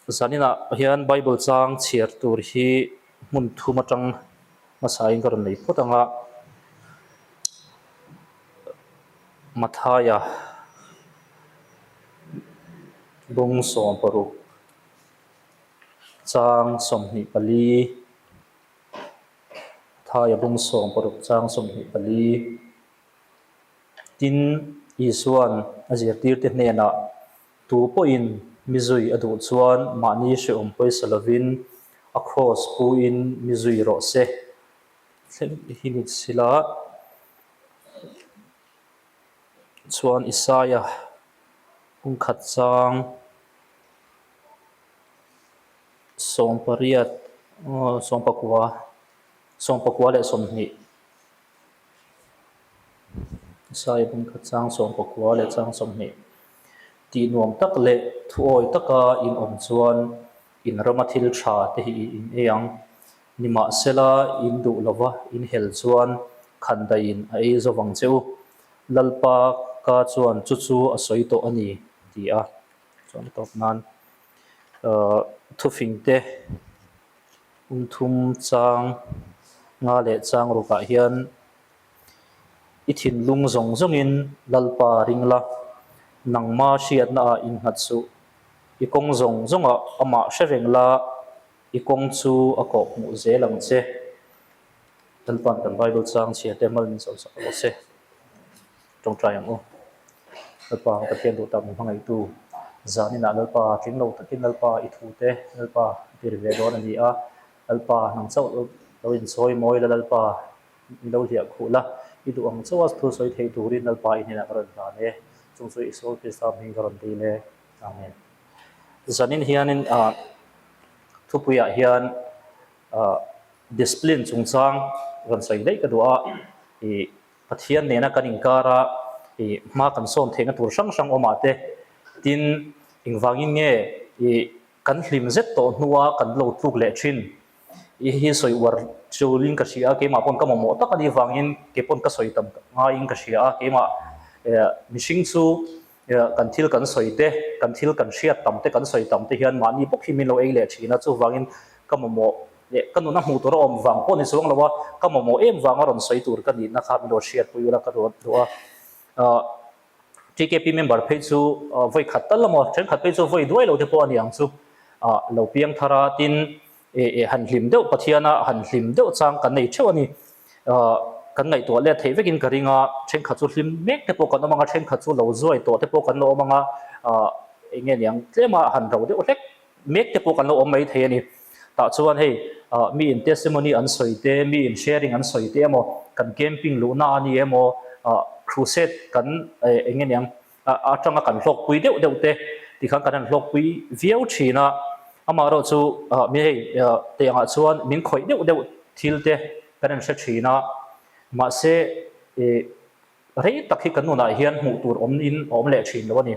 Zaninah hian Bible chang chhiar tur hi hmun thum atang hmasain ka rawn nei phawt ang a, Mathaia bawng 16 chang 24, Mathaia bawng 16 chang 24. Tin, Isua'n a zirtirte hnenah, Tu pawhin mi zui a duh chuan mahni hrehawm pawisa lovin a kraws puin mi zui rawh se. Thleng hi ni sila chuan Isaia kungkhat chang 18, 19, 19 leh 20. Sai bung khat chang 19 leh chang 20 tih nuam tak leh thuawi taka in awm chuan in rama thil tha te hi in ei ang. Nimahsela in duh lova in hel chuan khan daihin a ei zo vang che u. Lalpa ka chuan chu chu a sawi tawh a ni ti a. Chuan a tawp nan thufing te. Umthum chang nga leh chang rukah hian i thinlung zawng zawngin Lalpa ring la, nangma hriatnaah innghat suh. I kawng zawng zawngah amah hre reng la, i kawng chu a kawh hmuh zel ang che. Lalpa'n kan Bible chang chhia te mal min sawmsak rawh se. Tawngtai ang u. Lalpa ka Pathian duh tak min hmangaihtu, zaninah Lalpa tling lo takin Lalpa i thu te Lalpa i tir ve dawn a ni a, Lalpa nang chauh lo insawi mawi la Lalpa i lo hliah khuh la, i duh ang chauha thu sawi thei turin Lalpa i hnenah ka rawn hlan e, chung chu Isua Krista hming ka rawn dil e. Amen. Zanin hianin thupuiah hian discipline chungchang rawn sawi daih ka duh a, i Pathian nena kan inkara i hma kan sawn theihna tur hrang hrang awmah te, tin engvangin nge i kan hlim zet tawh hnua kan lo tluk leh thin i hi sawi uar chulin ka hria a, keimah pawn ka mamawh tak a nih vangin kei pawn ka sawi tam ngaiin ka hria a, keimah mihring chu kan thil kan sawi te, kan thil kan hriat tam te, kan sawi tam te hian mahni bawk hi min lo ei leh thin a, chuvangin ka mamawh leh ka nuna hmuh tur a awm vang pawh ni chuang lo a, ka mamawh em vanga rawn sawi tur ka nihna kha min lo hriatpui ula ka ruat duh a. TKP member phei chu vawi khat tal emaw thenkhat phei chu vawi duai lo te pawh a ni ang chu lo piang thar a, tin han hlim deuh Pathiana han hlim deuh chang kan nei theuh a ni. Kan ngaihtuah let theih vekin ka ring a, thenkhat chu hlim mek te pawh kan awm ang a, thenkhat chu lo zuai tawh te pawh kan lo awm ang a, eng nge niang tlema han ro deuh hlek mek te pawh kan lo awm mai thei a ni. Tah chuan hei mi in testimony an sawi te, mi in sharing an sawi te emaw, kan camping luhna a ni emaw, crusade kan eng nge niang atanga kan hlawkpui deuh deuh te tikhan kan han hlawkpui viau thin a. Amaherawh chu mi hei teh angah chuan min khawih deuh deuh thil te kan han hre thin a. Mahse rei tak hi kan nunah hian hmuh tur awm in a awm leh thin lo a ni.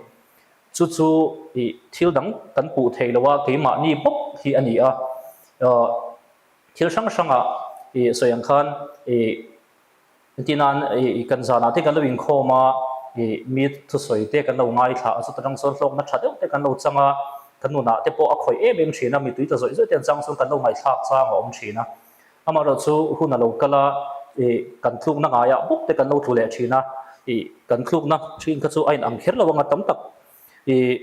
Chu chu ih thil dang kan puh thei lo a, keimahni bawk hi a ni a. Thil hrang hrangah ih sawi ang khan ih entirnan ih kan zanah te kan lo inkhawm a, ih mi thusawi te kan lo ngaithla a, chuta tang chuan hlawkna tha deuh te kan lo chang a, kan nunah te pawh a khawih em em thin a, mi tui ta zawih zawih te an chang chuan kan lo ngaihthlak chang a awm thin a. Amaherawh chu hun a lo kal a, ih kan tlukna ngaiah bawk te kan lo tlu leh thin a, ih kan tlukna thin kha chu a inang kher lo anga tam tak ih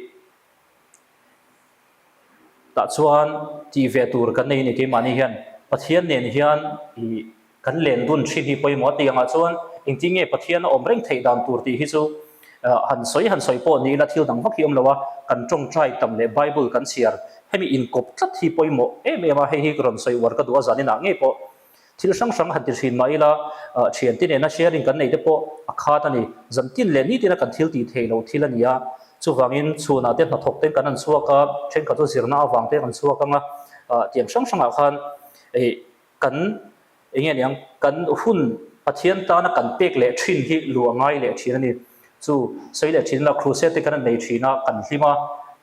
tah chuan tih ve tur kan nei a ni keimahni hian Pathian nen hian ih kan len dun thin hi pawimawh a tih angah chuan engtin nge Pathian a awm reng theih dan tur tih hi chu han sawi han sawi pawh ni ila thil dang vak hi awm lo a, kan tawngtai tam leh Bible kan chhiar hemi inkawp tlat hi pawimawh em em a, hei hi rawn sawi uar ka duh a zaninah ngei pawh thil hrang hrang han ti thin mah ila thiante nena sharing kan nei te pawh a khat a ni, zan tin leh nitina kan thil tih theih loh thil a ni a, chuvangin chhunah te hnathawk ten kan han chhuak a, thenkhat chu zirna avang te kan chhuak ang a, tiang hrang hrangah khan kan Eng nge niang, kan hun Pathian tana kan pek leh thin hi lu a ngai leh thin a ni. Chu sawi leh thin ila crusade te kan han nei thin a, kan hlim a,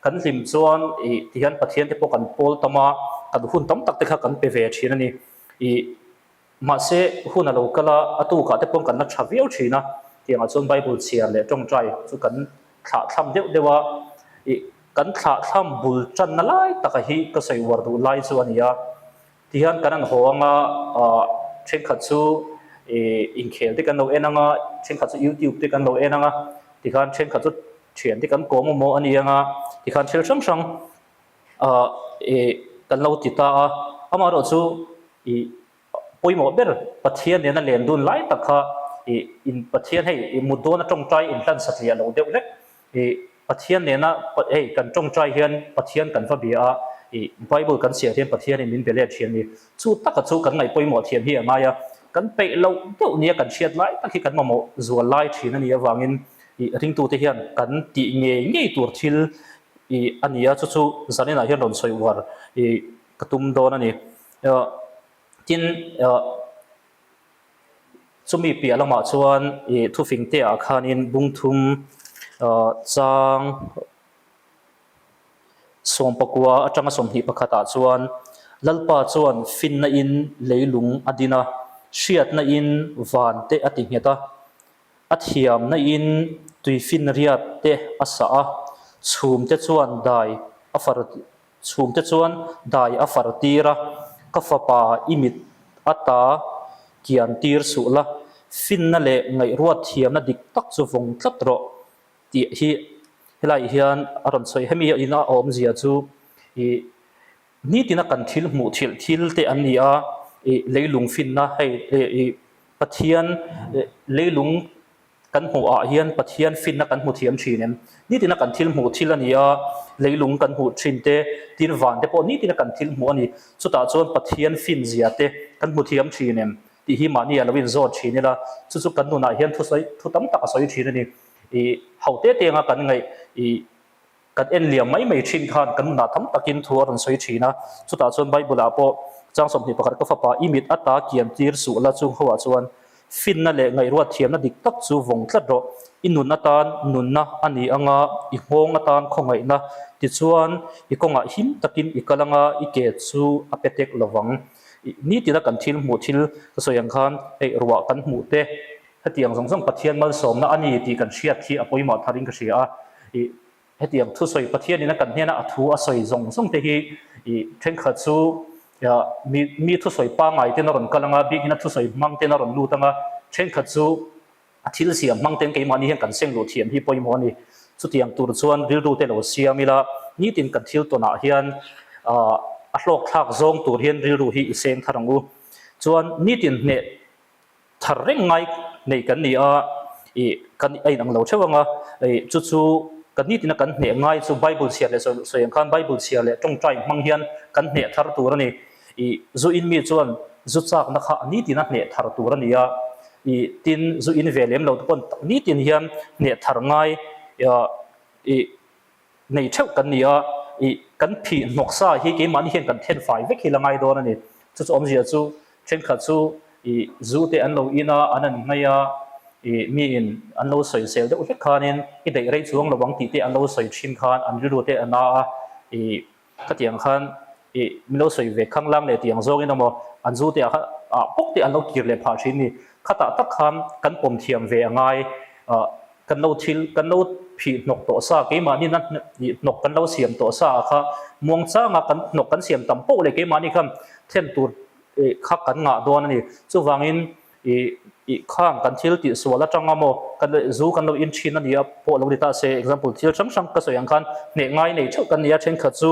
kan hlim chuan ih tihian Pathian te pawh kan pawl tam a, kan hun tam tak te kha kan pe ve thin a ni. Ih mahse hun a lo kal a, a tukah te pawh kan la tha viau thin a, tiangah chuan Bible chhiar leh tawngtai chu kan thlah thlam deuh deuh a, ih. kan thlahthlam bul tanna lai taka hi ka sawi uar duh lai chu a ni a. Tihian kan han haw anga thenkhat chu inkhel te kan lo en anga, thenkhat chu youtube te kan lo en anga, tikhan thenkhat chu thian te kan kawm amaw a ni anga, tikhan thil hrang hrang kan lo ti ta a. Amaherawhchu ih Pawimawh ber Pathian nena len dun lai tak kha ih in Pathian hei ih mut dawna tawngtai inhlan satliah lo deuh hlek ih Pathian nena hei kan tawngtai hian Pathian kan va bia a ih Bible kan chhiar hian Pathianin min be let thin a ni. Chu taka chu kan ngaih pawimawh thiam hi a ngai a, kan peih loh deuh nia kan hriat lai tak hi kan mamawh zual lai thin a nih avangin ih ringtute hian kan tih ngei ngei tur thil ih a ni a, chu chu zaninah hian rawn sawi uar ih ka tum dawn a ni. Tin, chumi piah lamah chuan ih thufing te ah khanin bung thum chang sawmpakua atanga 21 ah chuan Lalpa chuan finna in leilung a din a, hriatna in van te a ti nghet a, a thiamna in tuifinriat te a sah a, chhum te chuan dai a far Chhungte chuan dai a far tir a, Ka fapa i mit ata kian tir suh la, finna leh ngaihruat thiamna dik tak chu vawng tlat rawh tih hi helaiah hian a rawn sawi. Hemi ina a awmzia chu ih nitina kan thil hmuh thilh thil te an ni a, ih leilung finna hei ih Pathian leilung Kan hmuh ah hian Pathian finna kan hmu thiam thin em? Nitina kan thil hmuh thil a ni a, leilung kan hmuh thin te, tin van te pawh nitina kan thil hmuh a ni. Chutah chuan Pathian fin zia te kan hmu thiam thin em? Tih hi mahni a lo inzawt thin ila, chu chu kan nunah hian thusawi thu tam tak a sawi thin a ni. Ih ho te te anga kan ngaih ih Kan en liam mai mai thin khan kan nunah tam takin thu a rawn sawi thin a, chutah chuan Bible-ah pawh chang 21 ka fapa i mit ata kiam tir suh la chung hoah chuan finna leh ngaihruat thiamna dik tak chu vawng tlat rawh, i nun atan nunna a ni anga i nghawng atan khawngaihna tichuan i kawngah him takin i kal anga i ke chu a pe tek lovang. Nitina kan thil hmuh thil ka sawi ang khan hei ruah kan hmuh te Hetiang zawng zawng Pathian malsawmna a ni tih kan hriat hi a pawimawh tharin ka hria a. Ih, hetiang thusawi Pathianin a kan hnena a thu a sawi zawng zawng te hi ih thenkhat chu mi mi thusawi pangngai ten a rawn kal anga, bikin a thusawi hmang ten a rawn lut anga, thenkhat chu a thil siam hmang ten keimahni hian kan seng luh thiam hi pawimawh a ni. Chutiang tur chuan rilru te lo siam ila, nitin kan thil tawnah hian a hlawk thlak zawng tur hian rilru hi i seng thar ang u. Chuan nitin hneh Thar reng ngai nei kan ni a, ih kan a inang lo theuh ang a, ih chu chu kan nitina kan hneh ngai chu Bible chhiar leh sawi sawi ang khan Bible chhiar leh tawngtai hmang hian kan hneh thar tur a ni. Ih zu in mi chuan zu chakna kha a nitina hneh thar tur a ni a, ih tin zu in ve lem lo te pawn nitin hian hneh thar ngai ih Nei theuh kan ni a, ih kan phih hnawk sa hi keimahni hian kan then fai vek hi la ngai dawn a ni. Chu chu awmzia chu thenkhat chu ih zu te an lo in a, an an ngaih a, ih miin an lo sawisel deuh hlek khanin i daih rei chuang lo ang tih te an lo sawi thin khan an rilru te a na a, ih khatiang khan ih min lo sawi ve khanglang leh tih ang zawngin emaw an zu te ah khan ah bawk te an lo kir leh phah thin a ni. Khatah tak khan kan pawm thiam ve a ngai. Kan lo thil, kan lo phih hnawk tawh sa, keimahni na hnawk kan lo siam tawh sa ah kha muangchanga kan hnawk kan siam tam poh leh keimahni khan then tur kha kan ngah dawn a ni. Chuvangin ih ih khang kan thil tih sual atanga maw kan zu kan lo in thin a ni a pawh lo ni ta se, example thil hrang hrang ka sawi ang khan hneh ngai nei theuh kan ni a, thenkhat chu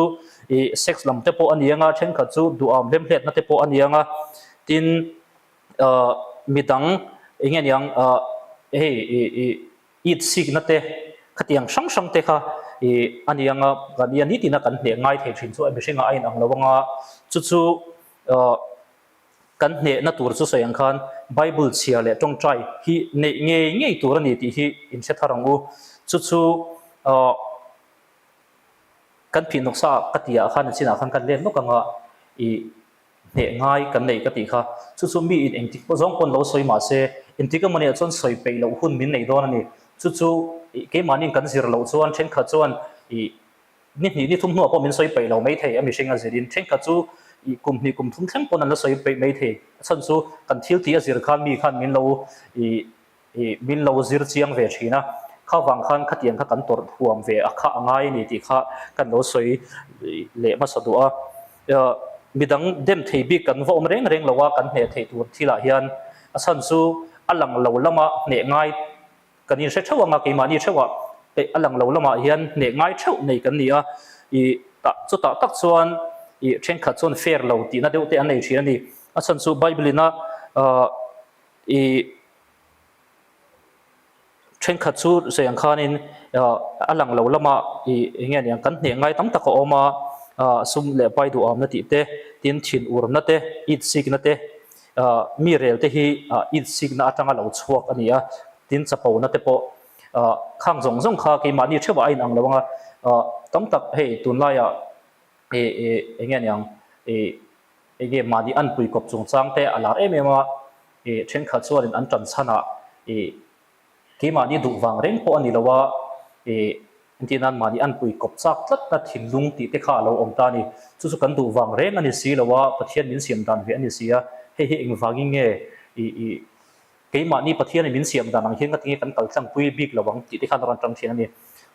ih sex lam te pawh a ni ang a, thenkhat chu duham hlemhletna te pawh a ni ang a, tin midang eng nge niang hei ih it sikna te khatiang hrang hrang te kha ih a ni anga kan nia nitina kan hneh ngai thei thin chu a mihringah a inang lo anga chu chu kan hnehna tur chu sawi ang khan Bible chhiar leh tawngtai hi neih ngei ngei tur a ni tih hi in hre thar ang u chu chu kan phih nawksa ka tih ah khan a chinah khan kan let lawk anga ih Hneh ngai kan nei ka tih kha. Chu chu mi in engtik pawh zawng pawn lo sawi mah se, engtik emaw nia chuan sawi peih loh hun min nei dawn a ni. Chu chu keimahniin kan zir loh chuan thenkhat chuan ih ni hnih ni thum hnuah pawh min sawi peih lo mai thei a mihring a zirin. Thenkhat chu ih kum hnih kum thum thleng pawn an la sawi peih mai thei. A chhan chu kan thil tih a zir khan mi khan min lo ih ih min lo zir chiang ve thin a. Kha vang khan khatiang kha kan tawrh huam ve a kha a ngai a ni tih kha kan lo sawi leh hmasa duh a. Midang dem thei bik kan va awm reng reng lo a, kan hneh theih tur thilah hian a chhan chu a lang lo lama hneh ngai kan inhre theuh ang a, keimahni theuhah a lang lo lamah hian hneh ngai theuh nei kan ni a, ih tah chutah tak chuan ih thenkhat chuan fair lo tihna deuh te an nei thin a ni. A chhan chu Bible ina ih Thenkhat chu sawi ang khanin a lang lo lama ih eng nge niang kan hneh ngai tam tak a awm a, sum leh pai duhawmna tih te, tin thin urna te, it sikna te, mi rel te hi it sikna atanga lo chhuak a ni a, tin chapona te pawh khang zawng zawng kha keimahni theuhah a inang lo ang a, tam tak hei tunlaiah ih eng nge niang ih eng nge mahni anpui kawp chungchang te a lar em em a, ih thenkhat chuanin an tan chhanah ih keimahni duh vang reng pawh a ni lo a, ih entir nan mahni anpui kawp chak tlatna thinlung tih te kha a lo awm ta a ni. Chu chu kan duh vang reng a ni si lo a, Pathian min siam dan ve a ni si a, hei hi engvangin nge ih ih Keimahni Pathianin min siam dan ang hian ka tinge kan kal tlangpui bik lo ang tih te khan a rawn tang thin a ni.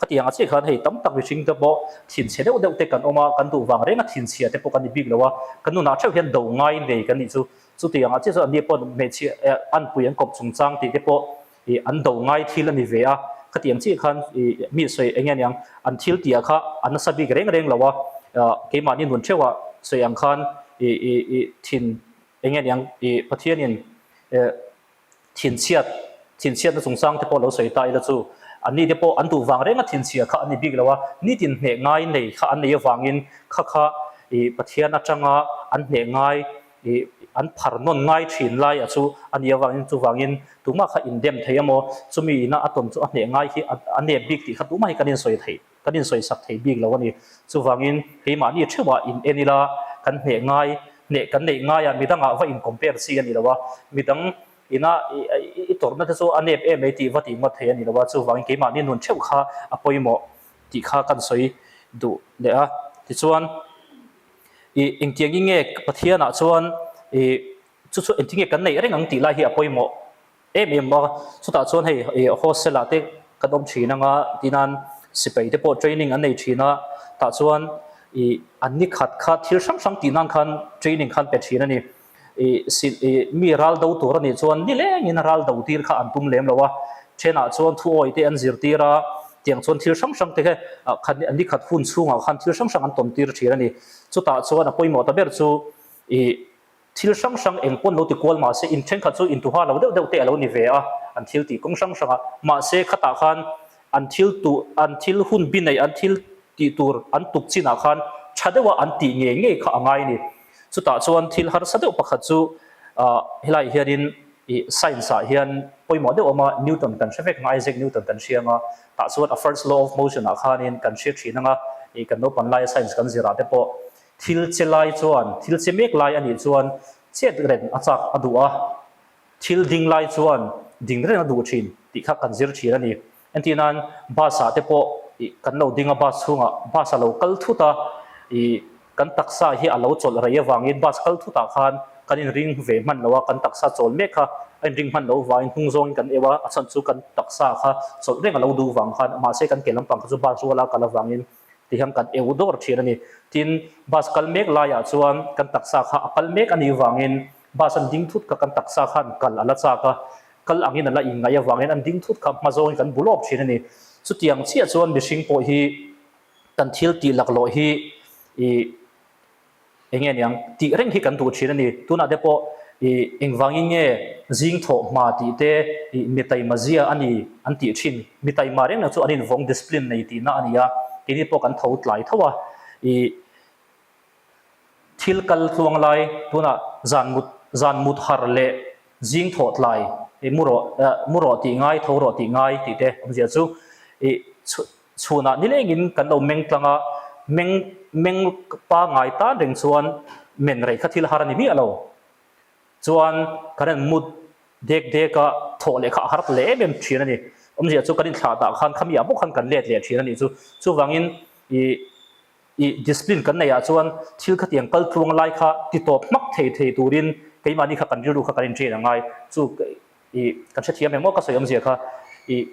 Khatiang a chiah khan hei tam tak mihring te pawh thinchhe deuh deuh te kan awm a, kan duh vang reng a thinchhia te pawh kan ni bik lo a, kan nunah theuh hian do ngai nei kan nih chu. Chutiang ah chiah chuan anni pawh hmeichhia eh anpui an kawp chungchang tih te pawh ih an do ngai thil a ni ve a. Khatiang chiah khan ih mi sawi eng nge niang an thil tih ah kha a nasa bik reng reng lo a, keimahni nun theuh ah sawi ang khan ih ih ih thin Eng nge niang i Pathianin thinchhiat thinchhiatna chungchang te pawh lo sawi ta ila chu anni te pawh an duh vang renga thinchhia kha an ni bik lo a, nitin hneh ngai nei kha an nei avangin kha kha i Pathian atanga an hneh ngai i an phar nawn ngai thin lai a chu a ni avangin chuvangin tumah kha indem thei emaw chumi ina a tawn chu a hneh ngai hi a nep bik tih kha tumah hi kan insawi theih. Kan insawisak thei bik lo a ni. Chuvangin keimahni theuhah in en ila, kan hneh ngai, hneh kan neih ngaia midangah va in compare chi a ni lo a, midang ina i tawrhna te chu a nep em mai tih va tih ngawt thei a ni lo a, chuvangin keimahni nun theuh kha a pawimawh tih kha kan sawi duh leh a. Tichuan, i engtiangin nge Pathianah chuan i chu chu engtinge kan neih reng ang tih lai hi a pawimawh. Em em a, chutah chuan hei ih hostel ah te kan awm thin anga tinan sipai te pawh training an nei thin a, tah chuan ih an ni khat kha thil hrang hrang tih nan khan training khan pe thin a ni. Ih si ih mi ral do tur a nih chuan nilengin ral do tir kha an tum lem lo a, thenah chuan thu awi te an zirtir a, tiang chuan thil hrang hrang te kha khat an ni khat hun chhungah khan thil hrang hrang an tawn tir thin a ni. Chutah chuan a pawimawh ta ber chu ih Thil hrang hrang eng pawn lo ti kual mah se in thenkhat chu intuha lo deuh deuh te a lo ni ve a, an thil tih kawng hrang hrang a. Mahse khatah khan an thil tuh, an thil hun bi neih, an thil tih tur an tuk chinah khan tha deuha an tih ngei ngei kha a ngai a ni. Chutah chuan thil harsa deuh pakhat chu ah helaiah hianin ih science ah hian pawimawh deuh awm a, Newton kan hre vek ang a, Isaac Newton kan hria ang a, tah chuan a first law of motion ah khanin kan hria thin ang a, ih kan naupang laia science kan zirah te pawh Thil che lai chuan, thil che mek lai a nih chuan chet reng a chak a duh a, thil ding lai chuan ding reng a duh thin tih kha kan zir thin a ni. Entir nan bus ah te pawh ih kan lo ding a bus chhungah bus a lo kal thut a, ih kan taksa hi a lo chawlh rei avangin bus kal thut ah khan kan inring ve hman lo a, kan taksa chawl mek kha a inring hman loh vangin hnung zawngin kan eu a, a chhan chu kan taksa kha chawlh reng a lo duh vang khan mahse kan ke lampang kha chu bus ruala kal avangin Ti hian kan eu dawr thin a ni. Tin, bus kal mek laiah chuan kan taksa kha a kal mek a nih vangin bus an ding thut kha kan taksa khan kal a la chak a, kal angin a la inngaih avangin an ding thut kha hma zawngin kan bu lawk thin a ni. Chutiang chiah chuan mihring pawh hi kan thil tih laklawh hi ih Eng nge niang tih reng hi kan duh thin a ni. Tunah te pawh ih engvangin nge zing thawh hma tih te ih mi taima zia a ni an tih thin. Mi taima reng reng chu an invawng discipline nei tihna a ni a, keini pawh kan tho tlai tho a. Ih thil kal tluang lai tunah zan mut zan mut har leh zing thawh tlai ih mu rawh mu rawh tih ngai tho rawh tih ngai tih te awmzia chu ih Chhunah nilengin kan lo meng tlang a, meng meng pangngai tan reng chuan men rei kha thil har a ni miah lo. Chuan kan han mut dek dek a, thawh leh kha a har ta leh em em thin a ni. Awmzia chu kan inthlah dah khan khami ah bawk khan kan let leh thin a nih chu. Chuvangin ih ih discipline kan neih ah chuan thil khatiang kal tluang lai kha ti tawp hmak thei thei turin keimahni kha kan rilru kha kan intrain a ngai. Chu ih kan hrethiam em aw ka sawi awmzia kha ih.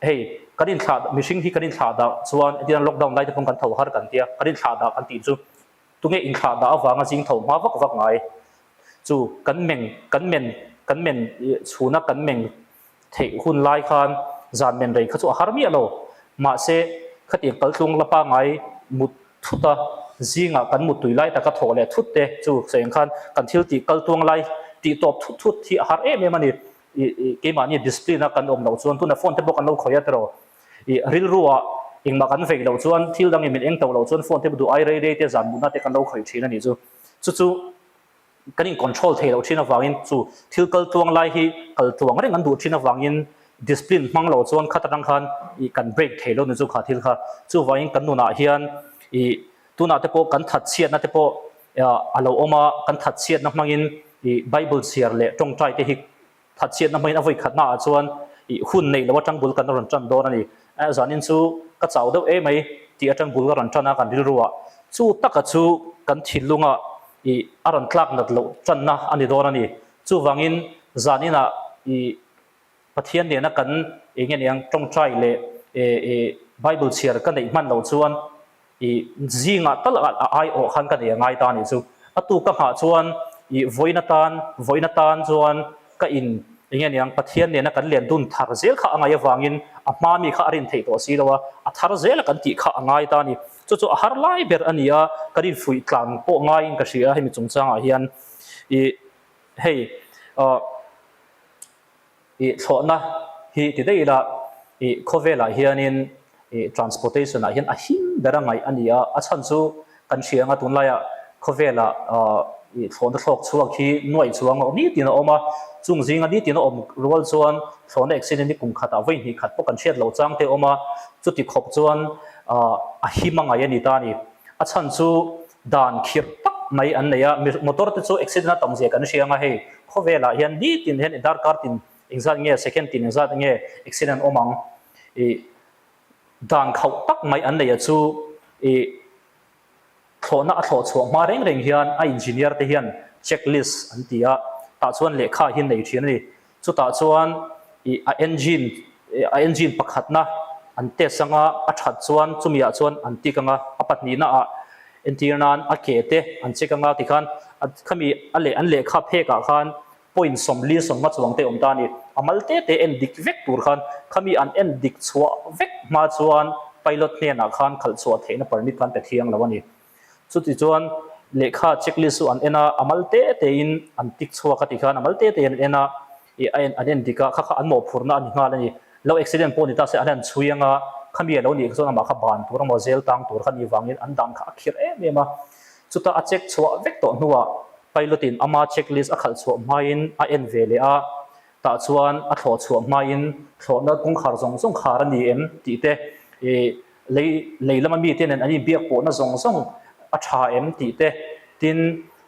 Hei, kan inthlah, mihring hi kan inthlah dah chuan entirna lockdown lai te pawn kan tho har kan tia, kan inthlah dah kan tih chu tunge inthlah dah avanga zing tho hma vak vak ngai chu kan meng, kan men, kan men chhuna kan meng theih hun lai khan zan men rei kha chu a har miah lo. Mahse, khatiang kaltlung la pangngai mut thut a, zingah kan mut tui lai taka thawh leh thut te chu sawi ang khan kan thil tih kaltuang lai tih tawp thut thut hi a har em em a ni. I keimahni discipline a kan awm loh chuan tuna phone te pawh kan lo khawih a tiraw. I rilru ah engmah kan vei loh chuan thil dangin min eng to loh chuan phone te duh ai rei rei te zan mutna te kan lo khawih thin a nih chu. Chu chu kan in control thei loh thin avangin chu thil kal tluang lai hi kal tluang reng an duh thin avangin discipline hmang loh chuan khat atang khan i kan break thei lo ni chu kha thil kha. Chuvangin kan nunah hian i tunah te pawh kan thatchhiatna te pawh a lo awm a, kan thatchhiatna hmangin i Bible chhiar leh tawngtai te hi thatchhiatna hmangin a vawi khatna ah chuan i hun neih loh atang bul kan rawn tan dawn a ni. Zanin chu ka chau deuh em mai tih atang bul ka rawn tan a kan rilru ah. Chu taka chu kan thinlunga i a rawn tlak nat loh tanna a ni dawn a ni. Chuvangin zaninah i Pathian nena kan eng nge niang tawngtai leh Bible chhiar ka neih hman loh chuan i zingah tal a aiawh khan ka nei a ngai ta anih chu. A tu ka nghah chuan i vawiin atan vawiin atan chuan ka in eng nge niang Pathian nena kan len dun thar zel kha a ngaih avangin a hma mi kha a rin theih tawh si lo a, a thar zela kan tih kha a ngai ta a ni. Chu chu a har lai ber a ni a, kan infuih tlan pawh ngaiin ka hria hemi chungchangah hian i hei ah Ih thlawhna hi ti daih ila, ih khawvelah hianin ih transportation ah hian a him ber a ngaih a ni a, a chhan chu kan hria anga tunlaiah khawvelah ih thlawhna thlawk chhuak hi nuaih chuang loh nitin a awm a, chung zinga nitin a awm rual chuan thlawhna accident hi kum khatah vawi hnih khat pawh kan hriat loh chang te a awm a, chuti khawp chuan a him a ngaih a ni ta a ni. A chhan chu dan khirh tak mai an nei a, motor te chu accident a tam zia kan hria anga hei khawvelah hian nitin hian darkar tin engzat nge second tin engzat nge accident awm ang ih dan khauh tak mai an nei a chu ih thlawhna a thlawh chhuah hma reng reng hian a engineer te hian check list an ti a tah chuan lehkha hi nei thin a ni. Chutah chuan ih a engine a engine pakhatna an test anga a that chuan chumi ah chuan an tik anga a pahnihna ah entir nan a ke te an check anga tikhan khami a leh an lehkha phek ah khan point 40 50 chuang te awm ta a ni. A mal te te en dik vek tur khan khami an en dik chhuah vek hma chuan pilot hnenah khan khalh chhuah theihna permit khan pe thiang lo a ni. Chuti chuan lehkha checklist chu an en a, a mal te tein an tik chhuak a tih khan a mal te tein an en a, ih a en an en dik a, kha kha an mawhphurhna a ni nghal a ni. Lo accident pawh ni ta se an han chhui ang a, khami a lo nih kha chuan amah kha ban tur emaw zel tang tur kha nih vangin an dan kha a khirh em em a. Chuta a check chhuah vek tawh hnuah pilot in ama checklist a khalh chhuah hmain a en ve leh a, Tah chuan a thlawh chhuah hmain thlawhna kawngkhar zawng zawng khar a ni em tih te, ih lei lei lama mite nen an inbiak pawhna zawng zawng a tha em tih te, tin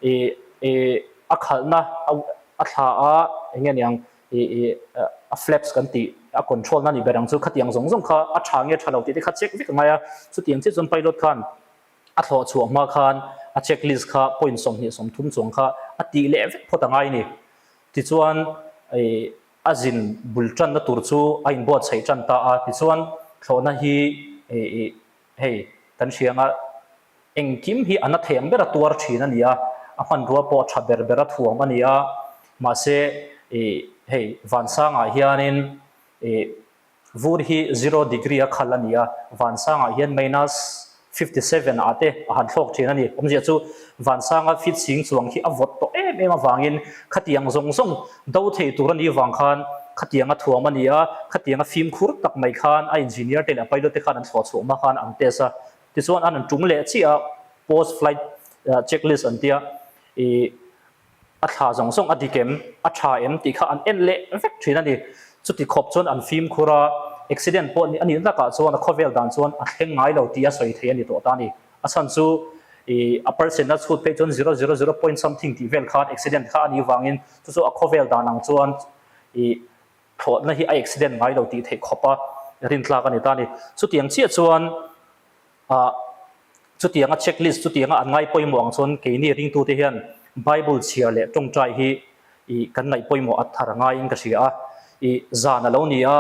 ih ih a khalhna a thla a eng nge niang ih ih a flaps kan tih a control na ni ber ang chu khatiang zawng zawng kha a tha nge tha lo tih te kha check vek a ngai a, chutiang chiah chuan pilot khan a thlawh chhuah hma khan a check list kha point 20 30 chuang kha a tih leh vek phawt a ngai a ni. Tichuan, a zin bul tanna tur chu a inbuatsaih tan ta a. Tichuan, thlawhna hi hei kan hria anga engkim hi a na thei ang bera tuar thin a ni a, a hmanrua pawh a tha ber bera thuam a ni a. Mahse, hei Vansangah hianin Vur hi zero degree a khal a ni a, Vansangah hian minus 57 ah te a han thlawk thin a ni. Awmzia chu Vansanga feet sing chuang khi a vawt tawh em em avangin khatiang zawng zawng do thei tur a nih vang khan khatiang a thuam a ni a, khatiang a fimkhur tak mai khan a engineer te leh a pilot te khan an thlawh chhuah hma khan an test a. Tichuan an han tum leh chiah a, post flight checklist an tia ih A thla zawng zawng a dik em, a tha em tih kha an en leh vek thin a ni. Chuti khawp chuan an fimkhur a, accident pawh a nih lakah chuan a khawvel dan chuan a thleng ngai lo tih a sawi thei a ni tawh ta a ni. A chhan chu ih a percent a chhut phei chuan zero zero zero point something tih vel khan accident kha a nih vangin chu chu a khawvel dan ang chuan ih thlawhna hi a accident ngai lo tih theih khawp a rintlak a ni ta a ni. Chutiang chiah chuan Ah, chutianga checklist, chutianga an ngai pawimawh ang chuan keini ringtute hian Bible chhiar leh tawngtai hi ih kan ngaih pawimawh a thar a ngaiin ka hria a. Ih zan a lo ni a,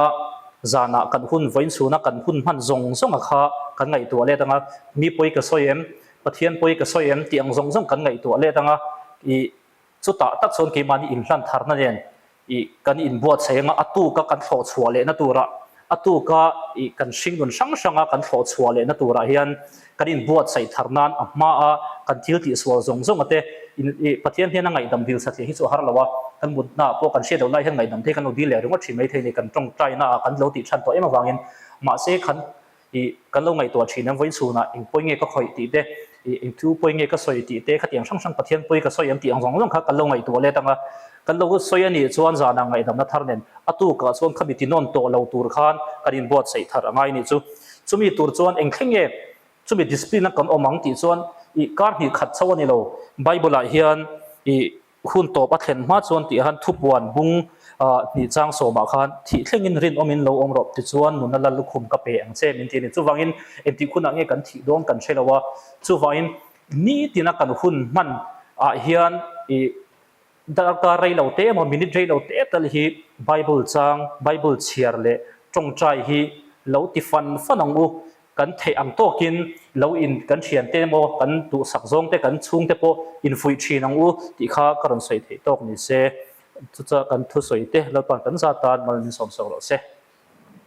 Zanah kan hun vawiin chhuna kan hun hman zawng zawnga kha kan ngaihtuah let anga, mi pawi ka sawi em, Pathian pawi ka sawi em tih ang zawng zawng kan ngaihtuah let anga, ih chutah tak chuan keimahni inhlan tharna nen ih kan inbuatsaih anga a tuka kan thlawh chhuah lehna turah, a tuka ih kan hringnun hrang hranga kan thlawh chhuah lehna turah hian kan inbuatsaih thar nan a hmaa kan thil tihsual zawng zawnga te in ih Pathian hian a ngaihdam dil satliah hi chu a har lo a, kan mutna ah pawh kan hriat loh lai hian ngaihdam te hi kan lo dil leh ringawt thin maithei ni kan tawngtaina ah kan lo tih than tawh em avangin mahse khan Ih, kan lo ngaihtuah thin em vawiin chhunah eng pawi nge ka khawih tih te, ih, eng thu pawi nge ka sawi tih te, khatiang hrang hrang Pathian pawi ka sawi em tih ang zawng zawng kha kan lo ngaihtuah let ang a. Kan lo sawi a nih chuan zanah ngaihdamna thar nen a tukah chuan khami ti nawn tawh lo tur khan kan inbuatsaih thar a ngai nih chu. Chumi tur chuan eng thleng nge chumi discipline a kan awm ang tih chuan ih, kar hnih khat chauh a ni lo. Bible ah hian ih, Hun tawp a thlen hma chuan tih han thupuan bung hnih chang sawmah khan thih thlengin rinawmin lo awm rawh tichuan nuna lal lukhum ka pe ang che min ti a ni. Chuvangin engtik hunah nge kan thih dawn kan hre lo a, chuvangin nitina kan hun hman ah hian ih darkar rei lo te emaw minute rei lo te tal hi Bible chang, Bible chhiar leh tawngtai hi lo ti fan fan ang u. Kan theih ang tawkin lo in kan thiante emaw kan duhsak zawngte kan chhungte pawh infuih thin ang u tih kha ka rawn sawi theih tawk ni se. Chucha kan thusawi te Lalpa'n kan zat tan mal min sawmsawk rawh se.